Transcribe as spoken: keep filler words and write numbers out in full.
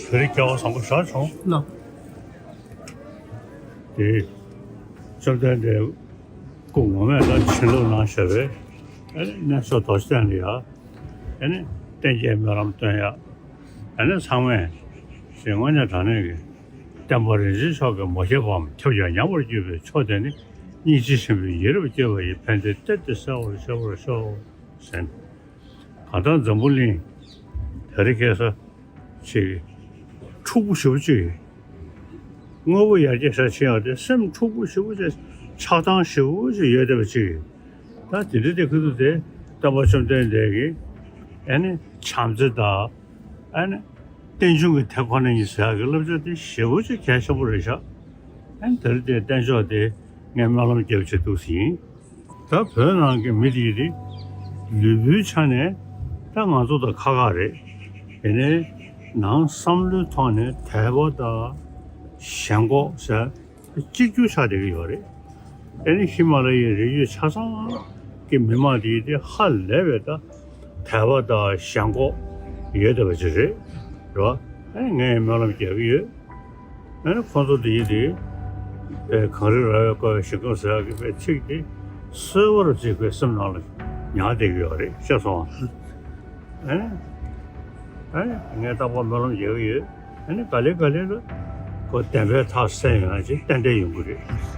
བོད་རིགས་སྐལ་བ་བཟང་པོ་ཞེ་དྲག་བྱུང་། ལགས། དེ་བཅོམ་ལྡན་འདས་སྐུ་ངོ་མས་ལ་བྱིན་རླབས་གནང་བཞག་པའི་ཨ་ནི་གནས་མཆོག་རྡོ་རྗེ་གདན་ལ་ཡ་ཨ་ནི་བསྟན་རྒྱས་སྨོན་ལམ་སྟོན་ཡ་ཨ་ནི་ཚང་མས་ཞེས་དངོས་གནས་དྲང་གནས་ཀྱི་བསྟན་པ་རིན་ཆེན་མཆོག་གི་མ་ཁྱབ་པའམ་ཁྱབ་ཀྱང་ཉམས་པར་གྱུར་པའི་མཆོག་དེ་ནི་སྙིང་རྗེ་ཆེན་པོས་ཡིད་རབ་བསྐྱོད་པ་ཡི་ཕན་བདེ་གཏེར་དུ་གསལ་བར་ཤོག་ཟེར། གང་ལྟར་འཛམ་བུ་གླིང་དེ་རིང་ཁ་སང་ཅིག་འཁྲུག་པོ་ཞེ་པོ་ཅིག་དངོས་པོ་ཡར་རྒྱས་ཤར་ཕྱིན་ཡག་དེ་སེམས་འཁྲུག་པོ་ཞེ་པོ་ཅིག་ཆགས་སྡང་ཞེ་པོ་ཅིག་ཡོད་བསྡད་པ་ཅིག་ད་དེ་འདྲ་དེ་ཁུ་ཐུ་དེ་སྟོན་པ་བཅོམ་ལྡན་འདས་ཀྱིས་ཨ་ནི་བྱམས་བརྩེ་དང་ཨ་ནི་རྟེན་འབྱུང་གི་དེ་ཁོ་ན་ཉིད་ཟེར་ཡག་གི་བསླབ་བྱ་དེ་ཞེ་པོ་ཅིག་གལ་ཆེན་པོ་རེད་ཤག་ཨ་ནི་དེ་རིང་དེ་བསྟན་ཕྱོགས་དེ་ངས་སྨོན་ལམ་རྒྱབ་བྱེད་འདུག་ཟིན། ད་བོད་ནང་གི་མི་དེ་དེ་ལུས་པོའི་ཆ་ནས་ད་ང་ཚོ་དང་ཁ་ཁ་རེད། དེ་ནས་ནང་བསམ་བློའི་ཐོག་ནས་དད་པ་དང་ཞེན་ཁོག་ཟེར་གཅིག་གྱུར་ཆགས་བསྡད་ཀྱི་ཡོད་རེད། དེ་ནི་ཧི་མ་ལ་ཡའི་རི་རྒྱུད་ཆ་ཚང་གི་མི་མང་དེ་དེ་ཧ་ལས་པའི་ད་དད་པ་དང་ཞེན་ཁོག་ཡོད་བསྡད་པ་ཅིག་རེད། རེད་བ། ཨ་ནི་ངས་སྨོན་ལམ་རྒྱག་གི་ཡོད། ཨ་ནི་ཁོང་ཚོ་དེ་ཡིན་དེ། པའི་གངས་རི་ར་བས་བསྐོར་བའི་ཞིང་ཁམས་ཟེར་ཡག་གི་པའི་ཚིག་དེ་གསོལ་བ་རུ་བརྩི་ཁོའི་སེམས་ནང་ལ་ཉར་བསྡད་ཀྱི་ཡོད་རེད། ཤེས་སོང་ཨ། ཨ་ནི། ཨ་ནི་ངས་རྟག་པར་སྨོན་ལམ་རྒྱག་གི་ཡོད། ཨ་ནི་ག་ལེ་ག་ལེ་ལ་ཁོ་བདེན་པའི་མཐའ་གསལ་ཡོང་ཡག་ཅིག་ཏན་ཏན་ཡོང་གི་རེད།